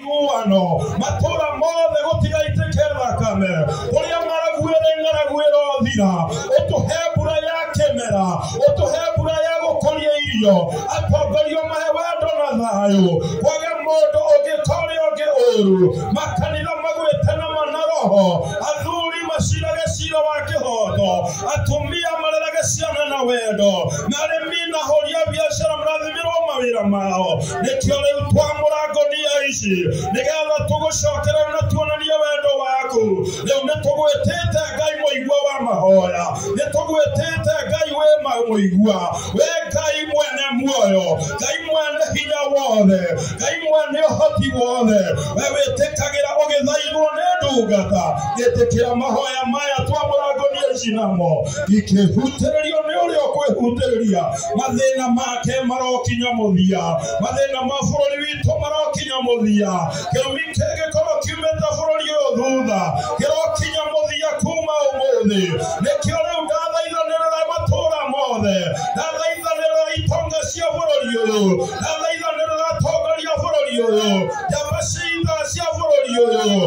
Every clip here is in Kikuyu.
ũiguano matũra mothe gũtigaitĩke thakame ũrĩa ng'aragu ĩrĩ ng'aragu ĩrothira ũtũhe mbura ya kĩmera ũtũhe mbura ya gũkũria irio atongoria mahe wendo na thayũ kwage mũndũ ũngĩka ũrĩa ũngĩ ũru makanitha magwĩte na mana roho athuri macirage cira wa kĩhoto atumia marerage ciana na wendo na arĩmi na ahũri a biacara marathimĩrwo mawĩra mao nĩkĩo rĩu twamũra ngonia ici nĩgetha tũgũcokere na tuonanie wendo waku rĩu nĩtũgwĩtĩte Ngai mũigua wa mahoya nĩtũgwĩtĩte Ngai wĩ mũigua we Ngai mwene muoyo Ngai mwene hinya wothe Ngai mwene ũhoti wothe we wĩtĩkagĩra ũgĩthaithwo nĩ ndungata ĩtĩkĩra mahoya maya twamũra ngonia ici namo ikĩhutĩrĩrio nĩ ũrĩa ũkwĩhutĩrĩria mathĩna make marokinya mũthia mathĩna ma bũrũri witũ marokinya mũthia kĩrumi kĩngĩkorwo kiumĩte bũrũri ũyũ thutha kĩrokinya mũthia kuma ũmũthĩ nĩkĩo rĩu ndathaithanĩrĩra matũũra mothe ndathaithanĩrĩra itonga cia bũrũri ũyũ ndathaithanĩrĩra atongoria bũrũri ũyũ njamba cia ita cia bũrũri ũyũ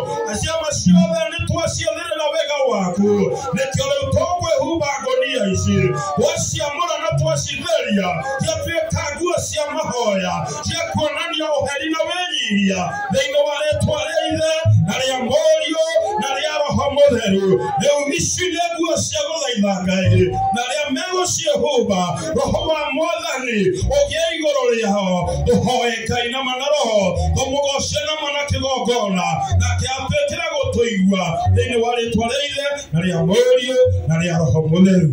ciama ciothe nĩtwaciathĩrĩra wega waku nĩkĩo rĩu tũkwĩhumba ngonia ici twaciamũra na twacitheria ciatuĩka nguo cia mahoya cia kuonania ũheri na wĩnyihia thĩinĩ wa rĩtwa rĩa Ithe na rĩa Mũriũ na rĩa Roho Mũtheru rĩu ici nĩ nguo cia gũthaitha Ngai na arĩa megũciĩhumba roho wa Mwathani ũgĩe igũrũ rĩao tũhoe Ngai na mana roho tũmũgoce na mana kĩgongona nake atuĩkĩre gũtũigua thĩinĩ wa rĩtwa rĩa Ithe na rĩa Mũriũ na rĩa Roho Mũtheru.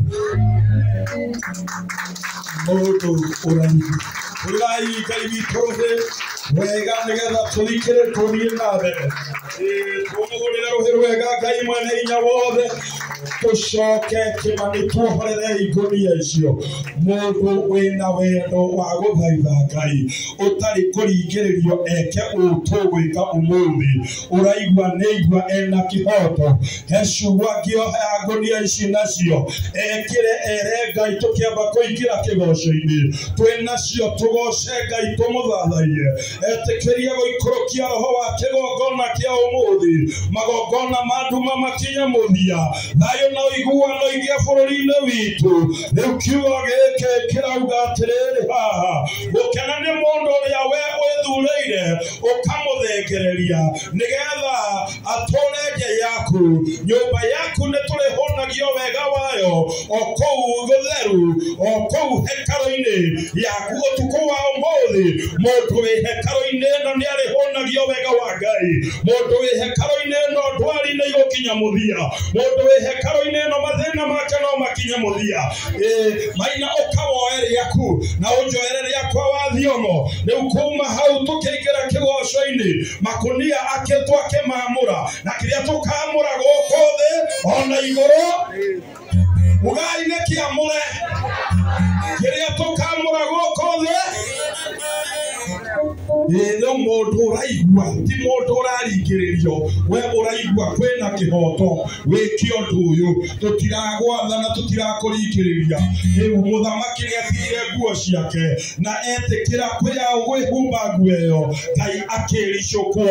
Mũndũ ũraigua ũrai Ngai witũ rũhĩ wega nĩgetha tũthikĩre tũthiĩ na mbere tũmũgũrĩre rũhĩ rwega Ngai mwene hinya wothe tũcoke kĩmani tuohorere ngonia icio mũndũ wĩna wendo wa gũthaitha Ngai ũtarĩ kũringĩrĩrio eke ũũ tũgwĩka ũmũthĩ ũraigua nĩigua ena kĩhoto he ciugo angĩoha ngonia ici nacio ekĩre ere Ngai tũkĩamba kũingĩra kĩgoco-inĩ twĩnacio tũgoce Ngai tũmũthathaiye etĩkĩrie gũikũrũkia roho wa kĩgongona kĩa ũmũthĩ magongona ma nduma makinye mũthia thayũ na ũiguano igĩe bũrũri-inĩ witũ rĩu kiugo gĩkĩ kĩrauga atĩrĩrĩ haha gũkena nĩ mũndũ ũrĩa we wĩthurĩire ũkamũthengereria nĩgetha atũre nja yaku nyũmba yaku nĩtũrĩhũnagio wega wayo o kũu gũtheru o kũu hekarũ-inĩ yaku ũtukũ wa ũmũthĩ mũndũ wĩ hekarũ-inĩ ĩno nĩarĩhũnagio wega wa Ngai mũndũ wĩ hekarũ-inĩ ĩno ndwari nĩ igũkinya mũthia mũndũ wĩ hekarũ-inĩ ĩno mathĩna make no makinye mũthia maina ũkawoe rĩaku na ũnjoere rĩakwa wa thiomo rĩu kuma hau tũkĩingĩra kĩgoco-inĩ makunia twakĩmamũra na kĩrĩa tũkamũra gũkũ thĩ ona igũrũ ugai nĩ kĩamũre kĩrĩa tũkamũra gũkũ thĩ rĩu mũndũ ũraigua ti mũndũ ũraringĩrĩrio we ũraigua kwĩna kĩhoto wĩke ũndũ ũyũ tũtiragwatha na tũtirakũringĩrĩria rĩu mũthamaki nĩatigire nguo ciake na etĩkĩra kwĩhumba nguo ĩyo Ngai akĩricũkwo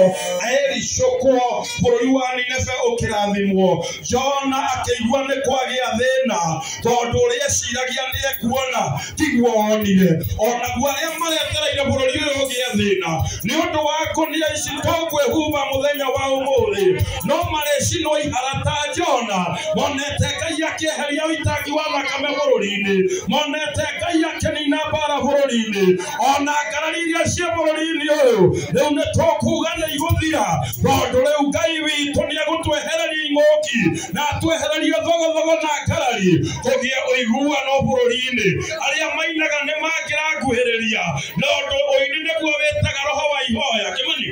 ericũkwo bũrũri wa Nineve ũkĩrathimwo Jona akĩigua nĩ kwagĩa thĩna tondũ ũrĩa eciragia nĩekuona tiguo onire onaguo arĩa maretereire bũrũri ũyũ ũgĩe thĩna nĩ ũndũ wa ngonia ici tũkwĩhumba mũthenya wa ũmũthĩ no marĩcinwo ihara ta Jona monete Ngai akĩeheria ũitangi wa thakame bũrũri-inĩ monete Ngai akĩnina mbara bũrũri-inĩ ona ngarari iria ciĩ bũrũri-inĩ ũyũ rĩu nĩ tũkuga nĩ igũthira tondũ rĩu Ngai witũ nĩegũtwehereria ing'ũki na atwehererie thogothogo na ngarari kũgĩe ũiguano bũrũri-inĩ arĩa mainaga nĩ mangĩranguhĩrĩria na ũndũ ũini nĩguo wĩtaga roho wa ihoya Kĩmani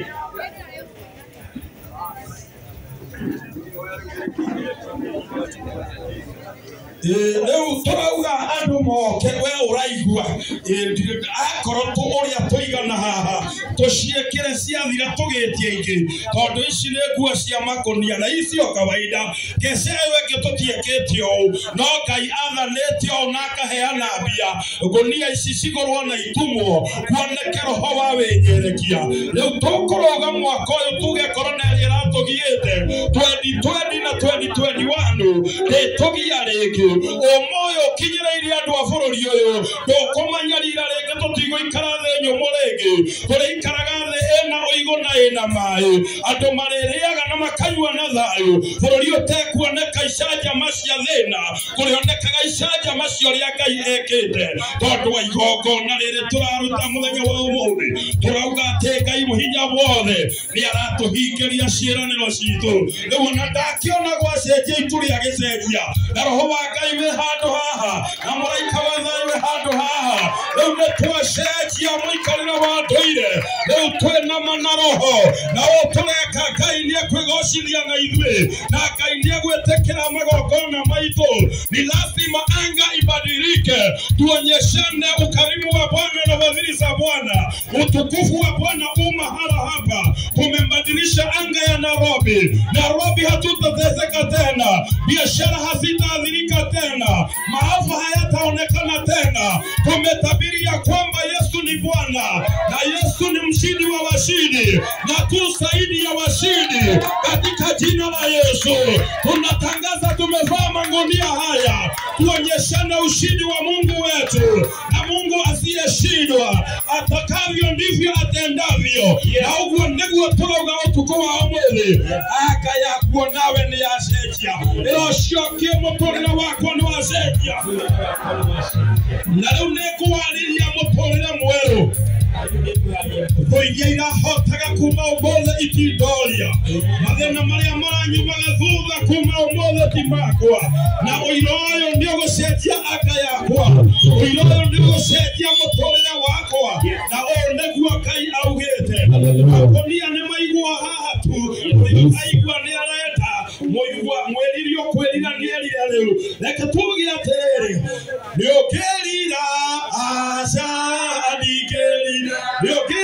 Rĩu tũrauga andũ moke we ũraigua akorwo ũrĩa tũigana haha tũciĩkĩre ciathira tũgĩtie ingĩ tondũ ici nĩ nguo cia makũnia na icio kawaida kece ĩyo ĩngĩ tũtiĩkĩte ũũ no Ngai athanĩte ũũ na akaheana mbia ngũnia ici cigũrwo na itumwo kuoneke roho wa wĩnyerekia. Rĩu tũkũrũga mwaka ũyũ tuge korona ĩrĩa ĩratũgiĩte 2020 na 2021 ndĩtũgia rĩngĩ. Ũmũyũ ũkinyĩrĩirie andũ a bũrũri ũyũ ndũkũmanyarira rĩngĩ tũtigũikara thĩ nyũmũ rĩngĩ tũrĩikaraga thĩ ĩna ũigũ na ĩna maĩ andũ marĩrĩaga na makanyua na thayũ bũrũri ũtekuoneka icanjama cia thĩna kũrĩonekaga icanjama cia ũrĩa Ngai ekĩte tondũ wa igongona rĩrĩ tũraruta mũthenya wa ũmũthĩ tũrauga atĩ Ngai mũhinya wothe nĩ aratũhingĩria ciĩranĩro citũ. Rĩu ona ndakĩona gwacenjia itu rĩa gĩcenjia na roho wa Ngai wĩ handũ haha na mũraika wa thayũ wĩ handũ haha. Rĩu nĩ twacenjia mũikarĩre wa ndũire rĩu twĩna ma na roho na ũũ tũreka Ngai nĩ ekwĩgocithia na ithuĩ na Ngai nĩ egwĩtĩkĩra magongona maitũ. Ni lazima anga ibadilike tuonyeshane ukarimu wa Bwana na fadhili za Bwana. Utukufu wa Bwana u mahala hapa. Tumebadilisha anga ya Nairobi. Nairobi hatutateseka tena, biashara hazitaathirika tena, maafa hayataonekana tena. Tumetabiria kwamba Yesu ni Bwana na Yesu ni mshindi wa washindi na tu zaidi ya washindi. Katika jina la Yesu tunatangaza tumevaa mangunia haya tuonyeshane ushindi wa Mungu wetu, na Mungu asiyeshindwa atakavyo ndivyo atendavyo. Na ũguo nĩguo tũrauga ũtukũ wa ũmũthĩ anga yakuo nawe nĩ yacenjia ĩrocokie mũtũrĩre wakwa nĩ wacenjia na rĩu nĩngũwarĩria mũtũrĩre mwerũ. Thũ iria irahotaga kuma ũmũthĩ itindoria mathĩna marĩa maranyumaga thutha kuma ũmũthĩ ti makwa na ũira ũyũ nĩ ũgũcenjia anga yakwa ũira ũyũ nĩ ũgũcenjia mũtũrĩre wakwa na ũũ nĩguo Ngai augĩte. Makũnia nĩ maigua haha tu ũrĩa aigua nĩ arenda mũigua mwĩriri ũkwĩrira nĩ erire rĩu reke tuge atĩrĩrĩ nĩ ũkĩrira aca ndingĩrira nĩ ũkĩrira